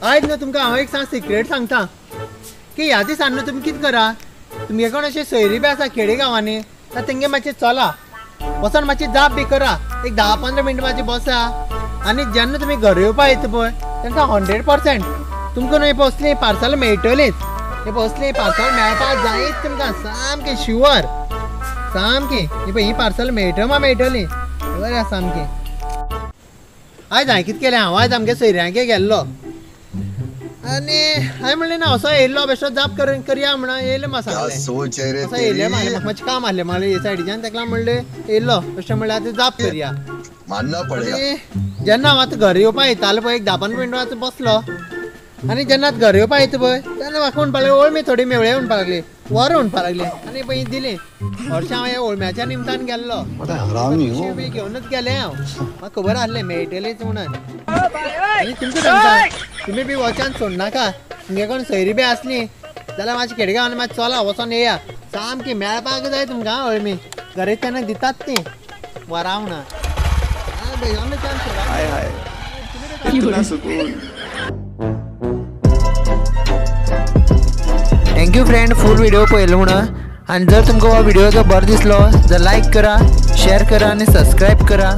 आयज न्हू तुमकां हांव एक सांग सिक्रेट सांगता की ह्या दिसान न्हू तुमी कितें करा, तुमगे कोण अशें सोयरी बी आसा खेडे गांवांनी तर तेंगे मातशें चला वचोन मातशी जाप बी करा, एक 10-15 मिनटां मातशें बसा आनी जेन्ना तुमी घर येवपा येता पळय तेन्ना 100% तुमकां न्हू पळय असलीं पार्सल मेळटलीच. हे पळय असलीं पार्सल मेळपाक जायच तुमकां सामकें शुवर, सामकी ही पळय ही पार्सल मेळटली मेळटली बरें आसा सामकें. आयज हांवें कितें केलें, हांव आयज आमगे सोयऱ्यांगे गेल्लो आनी हांवें म्हणलें ना असो येयल्लो बेश्टो जाप करया म्हणून येयलें म्हाका सांगलें. असो येयलें म्हाका मातशें काम आसलें म्हाका हे सायडीच्यान, ताका लागून म्हणलें येयल्लो बेश्टें म्हणल्यार आतां जाप करया. आनी जेन्ना हांव आतां घर येवपा येतालो पळय एक 10-15 मिनटां आतां बसलो आनी जेन्ना आतां घर येवपा येता पळय तेन्ना म्हाका म्हणपाक लागली ओळमी थोडी मेवळे म्हणपाक लागली, वरां म्हणपाक लागली आनी पळय दिली. हरशीं हांव ह्या ओळम्याच्या निमतान गेल्लो, बी घेवनच गेलें हांव, म्हाका खबर आसलें मेळटलीच म्हणून. आनी तुमकां सांगता तुमी बी वचान सोडनाका, तुमगे कोण सोयरी बी आसली जाल्यार मातशें खेडेगांवांनी मातशें चला वचोन येया, सामकी मेळपाक जाय तुमकां अळमी घरा तेन्ना दितात ती वरां म्हणून. Thank you friend full video पळयलो म्हणून. आनी जर तुमकां हो व्हिडिओ जर बरो दिसलो जर लायक करा, शेअर करा आनी सबस्क्रायब करा.